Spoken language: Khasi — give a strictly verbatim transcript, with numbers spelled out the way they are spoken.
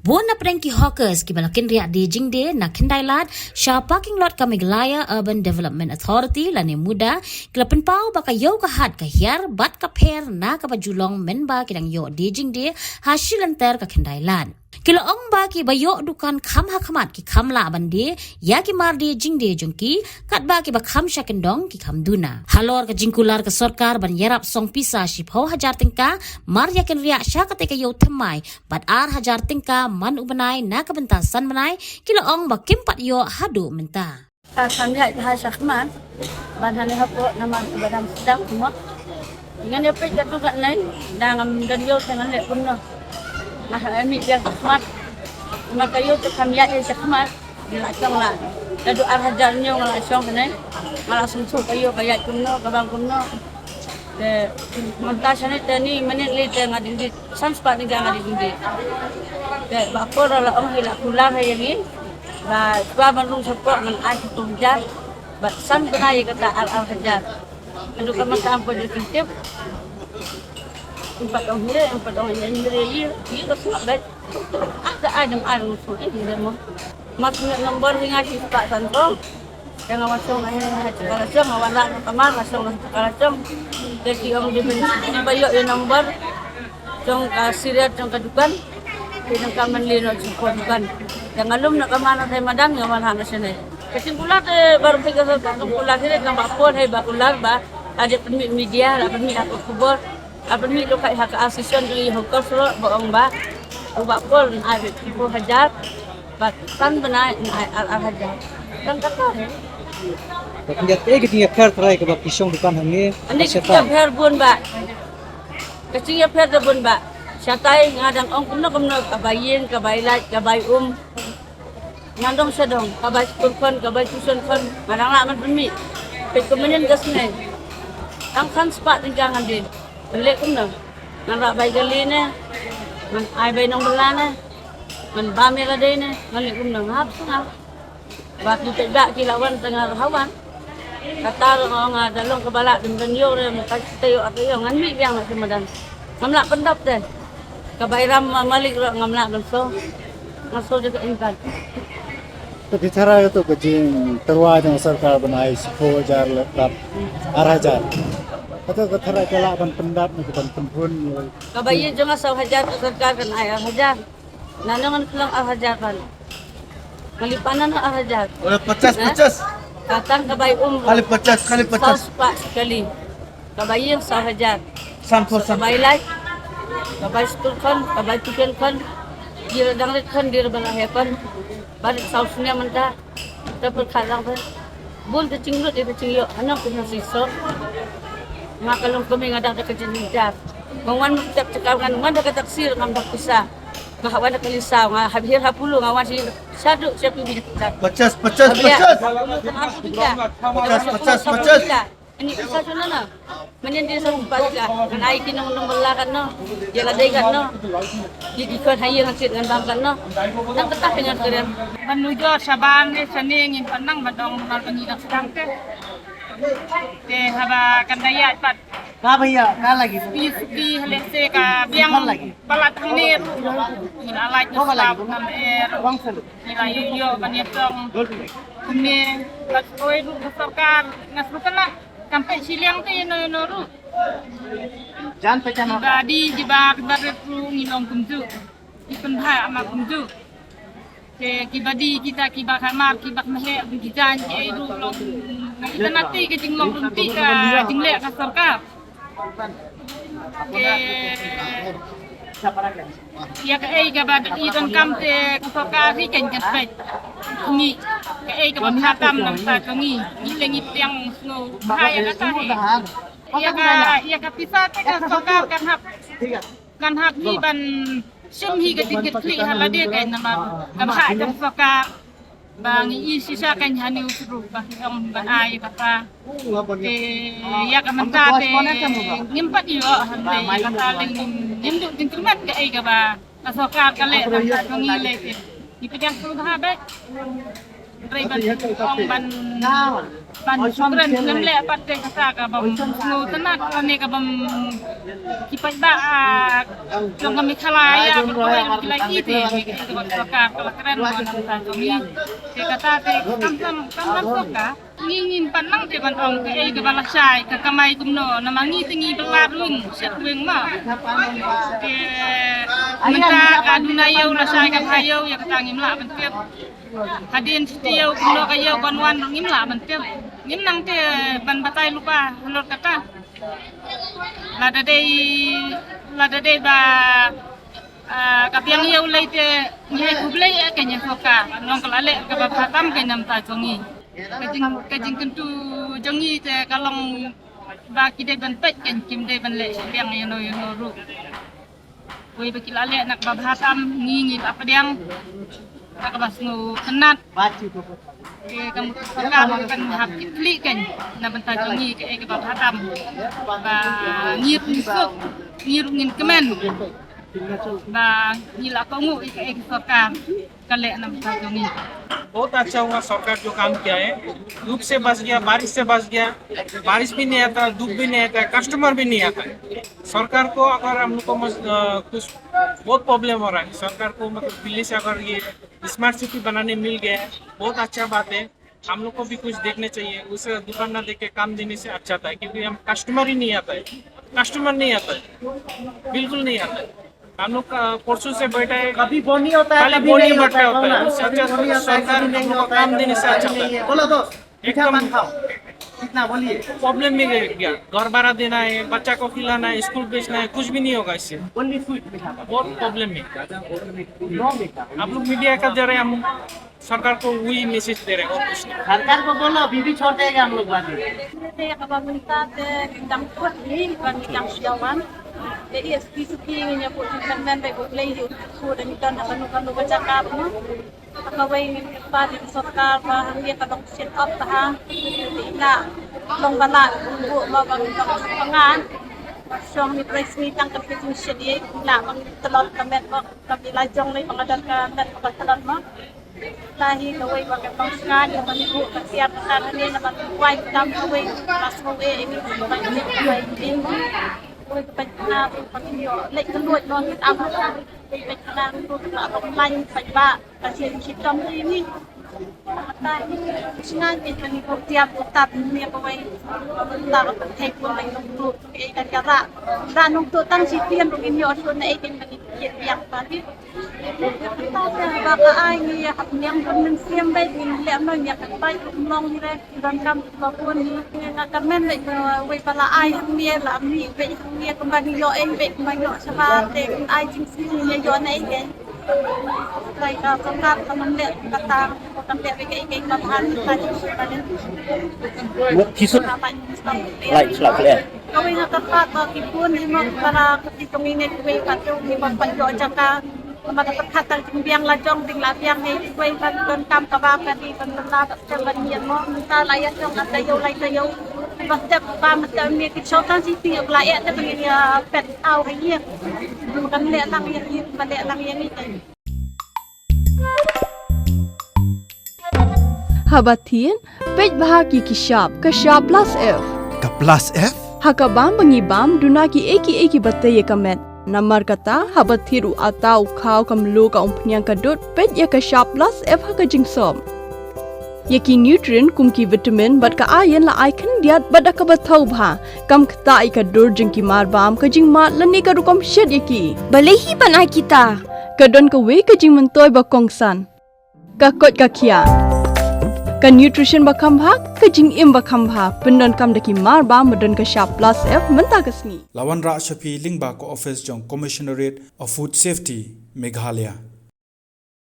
Bun na pdeng ki hawkers kiba la kynriah die jingdie na Khyndai Lad sha parking lot ka Meghalaya Urban Development Authority lane MUDA, ki la pynpaw ba ka ïew ka hat ka hiar bad ka pher na kaba ju long mynba ki dang ïoh die jingdie ha shilynter ka Khyndai Lad. Ki la ong ba kiba ïoh dukan kham ha khmat ki kham lah ban die ïa ki mar die jingdie jong ki, katba kiba kham sha kyndong ki kham duna. Halor ka jingkular ka sorkar ban ïarap song pisa shiphew hajar tyngka mar ïa kynriah sha kata ka ïew thymmai bad ar hajar tyngka man u bnai na ka bynta san bnai, ki la ong ba kim pat ïoh haduh mynta. Ka kham ïaid ha sha khmat ban hangne hapoh namar kaba dang sdang kumno. Ngan ïa peit katto katne, dang ngam don ïew te ngan leh kumno. Nga ha mih biang sha khmat. Namar ka ïew te kham ïaid ha sha khmat. Nga la shong la, naduh ar hajar hynñiew nga la shong hangne. Nga la sngewthuh ka ïew ka ïaid kumno, ka bang kumno. Te mynta shane te ni mynnin lei te nga dien dien, san spah tyngka nga dien dien. Te Bah Paul la ong hi la kular ha ïa ngi ba shuwa ban rung shapoh ngan ai shiphew hajar bad san bnai ïa kata ar ar hajar. Naduh ka mynta ym pat ju tip. Ym pat ong hi, ym pat ong ïa ngi re ïa ïa ka sngewbha. Ah, ka ai dang ai rung sngewbha ïa ngi re mo. Mas ngi number hi nga shi spah san ko. Te nga wan shong ha, ha, ha, ka la shong, nga wan lah ka kamar, nga shong ha ka la shong. Te ki ong dei ban, dei ban ïoh ïa number jong ka serial jong ka dukan. Te nang ka man lei noh jong ka dukan. Te nga lum na kamar na te madan nga wan ha na shane. Ka jingkular te baroh phi ka sorkar ka kular te ka Bah Paul hei ba kular ba la dep pynmih media, la pynmih ha ka khubor. Haba mih ruh ka, ha ka association jong i hawkers ruh ba ong ba u Bah Paul un ai beit shiphew hajar bad san bnai un ai ar ar hajar. Tang kata hi. Ka jingïapher, eh, ka jingïapher trai kaba ki shong dukan hangne. Ani ka jingïapher bun ba. Ka jingïapher da bun ba. Shatai nga dang ong kumno kumno, ka bai ïing, ka bai lait, ka bai um. Ngan dong sha dong, ka bai skul khun, ka bai tuition khun, nga dang lah ban pynmih. Peit kumne ka sngi. Tang san spah tyngka ngan die. Ngan leh kumno? Ngan rah bai kali ne, ngan ai bai nongbylla ne, ngan bam ïa lade ne, ngan leh kumno? Nga hap sngap. Ba ki paidbah ki la wan te nga ruh ha wan. Kata ruh nga ong, ah, da long kaba lah, dang don ïew re, mynta kita ïoh ata ïoh, ngan mih biang na sha madan. Ngam lah pyndap te. Ka bai ram ma malik ruh ngam lah ban so. Nga so jaka intan. Te phi tharai kato ka jingtyrwa jong sorkar ban ai shiphew hajar leh ar hajar. Kato ka tharai ka lah ban pyndap ne ka ban pynrun. Kaba ïa jong nga saw hajar ka sorkar kan ai ar hajar. Nano ngan khlong ar hajar ban. Nga leh pan nano ar hajar. Ole, pachas, eh? Pachas. Ka tang ka bai um. Kali pachas, kali pachas. Saw spah kali. Ka bai ïing saw hajar. San phew san. Ka bai lait. Ka bai skul khun, ka bai tuition khun. Dei dang rit khun, dei ba la heh khun. Ba rit saw snem mynta. Te pyrkhat lang te. Bun te jinglut ïa ka jingïoh, hana kumno shisha. Nga ka long kmie nga dang da ka jingïoh. Nga wan mynta ka kam, nga wan da ka taksi, ngam da pisa. Nga hap wan da ka lisa, nga hap hiar hap pulu, nga wan shi shaduh shaduh bini. Pachas, pachas, pachas. Pachas, pachas, pachas. Ani pisa shano na? Mynnin dei sa pisa ka. Ngan ai ki nong nong bala katno? Ïa lade katno? Ïa ki khun ha ïing ha sit ngan bam katno? Nang kata pyngan kren. Ban nujor shabar ne shane ngin pan nang ban dong namar ba ngi dang sdang te. Te haba kan da ïaid pat. Ka bhaiya, ka lagi. Suki suki haleh se ka biang. Ka lagi. Palat hangne ruh. Ngi la lait na slap nam er. Ngi la ïoh ïoh ban ïatong. Kumne la oi ruh ka sorkar. Nga sngewtynnat. Kam peit shiliang te ïano ïano ruh. Jan peit jan. Kiba die, kiba, kiba rit ruh ngi long kumjuh. Ngi pynbha ama kumjuh. Te kiba die kita kiba khamar kiba khmih ki jan ki ei ruh long. Ngi tynat te ka jinglong ryntih ka jingleh ka sorkar. Te ïa kaei kaba dei donkam te ka sorkar hi kan kan peit. Ngi kaei kaba kha tam nangta ka ngi. Ngi te ngi tiang sngewbha ïa kata hi. Ïa ka, ïa ka pisa te ka sorkar kan hap, kan hap hi ban shim hi ka jingkitkhlieh ha lade kan namar ka bha ka sorkar. Ba ngi i shisha kan hani u suru ba ki ong ban ai kata. Te ïa ka mynta te ngim pat ïoh hynrei ïa kata leng ngim duh jingkyrmen kaei kaba ka sorkar ka leh, ka ngi leh te. Ngi pdiang sngewbha bha. Hynrei ban ong ban ban sukren ngam leh pat te kata ka bym sngewtynnat lane ka bym ki paidbah, ah, jong ka Meghalaya ba kawei ki la ïohi te ngi ka sorkar ka la kren ba na bynta jong ngi. Te kata te kam kam kam sorkar. Ngi ngim pat nang te ban ong kaei kaba lashai ka kamai kumno namar ngi te ngi ba la ruh shet weng ma. Te mynta ka duna ïew lashai ka bha ïew ïa kata ngim lah ban tip. Hadien sha te ïew kumno ka ïew ban wan ruh ngim lah ban tip. Ngim nang te ban batai lypa halor kata. Lada dei lada dei ba Ah, ka biang ïew lei te ngi ai khublei ïa ka sorkar long ka la leh kaba bha tam ka namta jong ngi. Ka jing ka jingkyntu jong ngi te ka long ba ki dei ban peit kan kim dei ban leh biang ïano ïano ruh. Wei ba ki la leh na kaba bha tam ngi ngi la pdiang na kaba sngewtynnat. Ke ka mut sorkar ka kan hap kitli kan na bynta jong ngi ka e kaba bha tam. Ba ngi ruh ngi suk ngi ruh ngin kmen. Ba ngi la kohnguh ïa ka sorkar ka leh na bynta jong ngi. बहुत अच्छा हुआ, सरकार जो काम किया है, धूप से बच गया, बारिश से बच गया, बारिश भी नहीं आता, धूप भी नहीं आता है, कस्टमर भी नहीं आता है। सरकार को अगर हम लोग को मस-, अ, कुछ बहुत प्रॉब्लम हो रहा है, सरकार को मतलब दिल्ली से अगर ये स्मार्ट सिटी बनाने मिल गया है, बहुत अच्छा बात है। हम लोग को भी कुछ देखने चाहिए, उसे दुकान ना देख के काम देने से अच्छा था, क्योंकि हम कस्टमर ही नहीं आता है, कस्टमर नहीं आता है, बिल्कुल नहीं आता है। हम लोग का परसों से बैठा है, कभी बोनी होता है, खाली कभी बोनी नहीं होता है, होता है। बोलना। उससे अच्छा कभी बोनी होता है, सरकार कभी हम नहीं लोग को होता है, काम देने से अच्छा नहीं होता है। बोलो दोस्त, एकदम मीठा पान खाओ। कितना बोलिए? प्रॉब्लम में गया, घर भाड़ा देना है, बच्चा को खिलाना है, स्कूल भेजना है, कुछ भी नहीं होगा इससे। Only sweet मीठा पान। बहुत प्रॉब्लम है। No मीठा। आप लोग मीडिया का जरिए हम सरकार को वही मैसेज दे रहे हैं, और कुछ नहीं। सरकार को बोलो, बीबी छोड़ देगा हम लोग बाद में। Te kaba mynta te ngi dang kut ngi ban ngi dang shu wan. Te S P suki ngi ïa kut ngi kynmen ba kut lei ïa kut da ngi don ha kano kano ka jaka mo. Kawei pat ngi sorkar ba hangne ka long set up ta ha. Te ina long ba la bu ma ba ngi dang shu ngan. Shong ngi press ngi tang ka ngi shu ïa ina ba ngi tlot ka met ba ka ngi la jong lei ba nga don ka met ba ka tlot mo. Tahi kawei ba ka tong sngewbha ïa ka buh ka tiar ka tar hangne namar ka wai ka dam kawei ka sngewbha ïa ka buh ka tiar kawei ka ding. Kawei ka pynkhana ka pynkhana leit ka luid noh ngin am ka pynkhana ka buh ka ap ka lain paidbah ka sien shitom ri ni. Tahi sngewbha ïa ka buh tiar ka tar hangne kawei. Ta ka pynkhana ka buh ka ïa ka ïa ka ra. Ra nong tu tang shi tian ruh ngin ïoh shuh na ei kin ka ngi kiet biang pali. Kata te ba ka ai ngi hap niam bun mynsiem bad ngi leh noh ngi ka pai ruh mlong ngi re. Donkam ba bun ngi nga kyrmen bad wei ba la ai hangne la mih bad hangne kumba ngi ïoh ei bad kumba ngi ïoh shaba te ai jingsngew ngi ïoh na ei ke. Trai ka sorkar ka nang leh kata ka nang leh bad ka ei ka ei ba bha ka jingsngew ba leh. Ngut phi sut. Lai shlak khleh. Kawei nga kyrpad ba ki bun hi mo para ka ki jong ngi ne kawei ka jong ngi ba pat ïoh jaka. Ba ka pyrkhat tang jingbiang la jong ding la biang ne kawei ka donkam kaba ka dei ban pynlah ba step ban ïeng mo. Mynta la ïa jong ka taïew lai taïew. Ba step ba mynta ne ki shong tang shi ti la ïa te ban ïa pet au ha ïing. Kan leh lang ïa ïing ba leh lang ïa ngi. Haba thied, peit bha ki ki shap, ka shap plus F. Ka plus F? Ha ka bam ba ngi bam, duna ki ei ki ei ki ba tei ïa ka met. Namar kata, haba thied u ata u khaw ka mluh ka umphniang ka dud, peit ïa ka shap plus F ha ka jingsop. Ïa ki nutrient kum ki vitamin bad ka iron la ai khyndiat bad da kaba thaw bha. Kam ktah ïa ka dur jong ki mar bam, ka jingmad lane ka rukom shet ïa ki. Balei hi ban ai kita? Ka don kawei ka jingmyntoi ba kongsan. Ka koit ka khiah. Ka nutrition ba kham bha, ka jingim ba kham bha. Pyndonkam da ki mar bam ba don ka shap plus F mynta ka sngi. La wanrah sha phi lyngba ka office jong Commissionerate of Food Safety, Meghalaya.